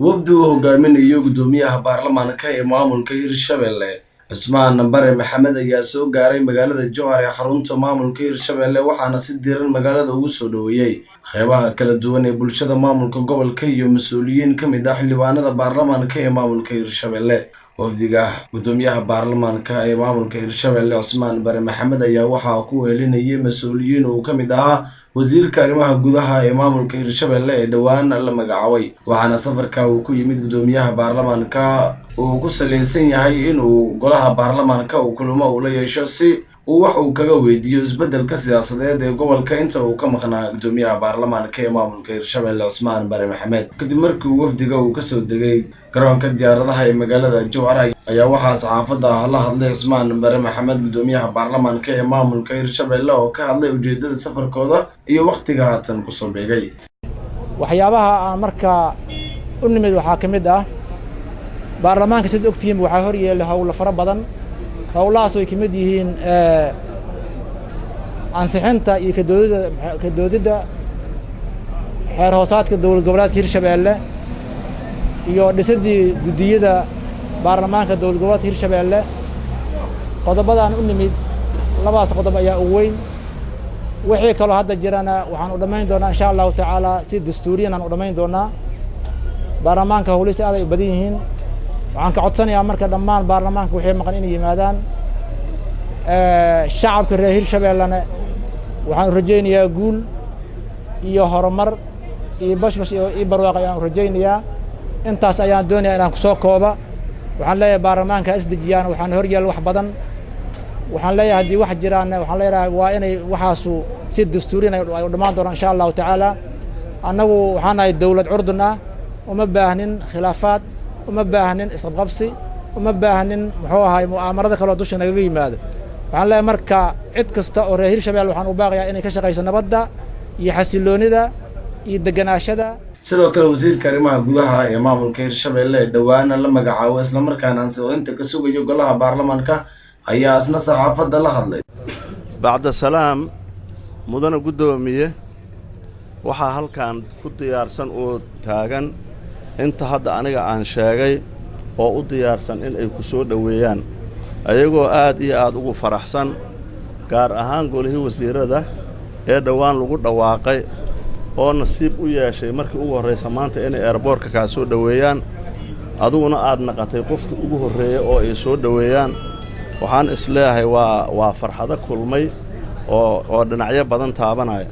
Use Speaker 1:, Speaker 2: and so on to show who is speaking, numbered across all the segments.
Speaker 1: Wafdi uu hogaaminayo guddoomiyaha baarlamaanka ee maamulka Hirshabelle Cusmaan Bare Maxamed ayaa soo gaaray magaalada Jowhar ee xarunta maamulka Hirshabelle, waxaana si diiran magaalada ugu soo dhoweeyey qeybaha kala duwan ee bulshada maamulka gobolka iyo mas-uuliyiin ka mid ah xildhibaanada baarlamaanka ee maamulka Hirshabelle. Wafdiga guddoomiyaha baarlamaanka ee maamulka Hirshabelle Cusmaan Bare Maxamed ayaa waxaa ku wehelinayay mas-uuliyiin uu ka mid ahaa wasiirka arrimaha gudaha ee maamulka Hirshabelle ee dhowaan la magacaabay, waxaana safarka uu ku yimid guddoomiyaha baarlamaanka uu ku saleysan yahay in uu golaha baarlamaanka uu kulamo ula yeesho si uu wax uu kaga weydiiyo isbeddelka siyaasadeed ee gobolka inta uu ka maqnaa guddoomiyaha baarlamaanka ee maamulka Hirshabelle Cusmaan Bare Maxamed. Kadib markii uu wafdiga uu kasoo degay garoonka diyaaradaha ee magaalada Jowhar ayaa waxaa saxaafadda la hadlay Cusmaan Bare Maxamed, guddoomiyaha baarlamaanka ee maamulka Hirshabelle, oo ka hadlay ujeedada safarkooda iyo wakhtiga haatan kusoo beegay.
Speaker 2: Waxyaabaha aan markaa u nimid waxaa ka mid ah baarlamaanka, sida ogtihiin, waxaa hor yeelay howlo fara badan. Howlahaas ay ka mid yihiin ansixinta iyo kadoodidda xeer hoosaadka dowlad goboleedka Hirshabeelle iyo dhisidii guddiyada baarlamaanka dowlad goboleedka Hirshabeelle. Qodobadaan u nimid labadaas qodob ayaa ugu weyn. Wixii kaloo hadda jirana waxaan u dhammayn doonaa, insha Allahu tacaala, si dastuuriyan aan u dhammayn doonaa. Baarlamaanka howlihiisa aad ay u badan yihiin. Waxaan ka codsanayaa marka dhammaan baarlamaanka wixii maqan inay yimaadaan. Shacabka reer Hirshabeellena waxaan u rajaynayaa guul iyo horumar iyo bashbash iyo barwaaq ayaan u rajaynayaa. Intaas ayaan doonayaa inaan kusoo kooba. Waxaan leeyahay baarlamaanka ha isdejiyaan, waxaan hor yaal wax badan. Waxaan leeyahay haddii wax jiraanna, waxaan leeyahay waa inay waxaasu si dastuuriyan ay u dhammaan doonaan, insha Allahu tacaala. Annagu waxaan nahay dowlad curdun ah, uma baahnin khilaafaad, uma baahnin isqabqabsi, uma baahnin, muxuu ahay, mu'aamarada kaloo dusha nagaga yimaado. Waxaan leeyahay marka cid kasta oo reer Hirshabelle waxaan u baaqayaa inay ka shaqayso nabadda iyo xasiloonida iyo deganaashada.
Speaker 1: Sidoo kale wasiirka arrimaha gudaha ee maamulka Hirshabelle ee dhowaana la magacaabo islamarkaana ansixinta ka sugayo golaha baarlamaanka ayaa isna saxaafadda la hadlay.
Speaker 3: Bacda salaam, mudana guddoomiye, waxaa halkan ku diyaarsan oo taagan inta hadda aniga aan sheegay oo u diyaarsan in ay ku soo dhoweeyaan, ayagoo aad iyo aad ugu faraxsan, gaar ahaan golihii wasiirada ee dhowaan lagu dhawaaqay oo nasiib u yeeshay markii ugu horraysa maanta inay eerboorka kaa soo dhoweeyaan, adiguna aad naqatay qofkii ugu horreeya oo ay soo dhoweeyaan. Waxaan isleeyahay waa farxado kulmay oo dhinacyo badan taabanaya.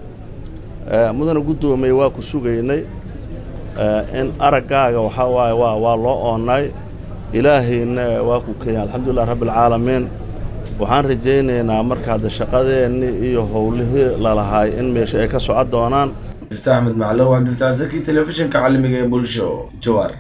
Speaker 3: Mudana guddoomiye, waa ku sugaynay in araggaaga. Waxaa waaye waa loo oonnay, Ilaahayna waa ku kenya, alxamdulilah rabbialcaalamiin. Waxaan rajaynaynaa marka hadda shaqadeennii iyo howlihii lalahaay in meesha ay ka socon doonaan.
Speaker 1: Axmed Maclow Cabdifataax Zaki, telefishinka caalamiga ee Bulsho, Jowhar.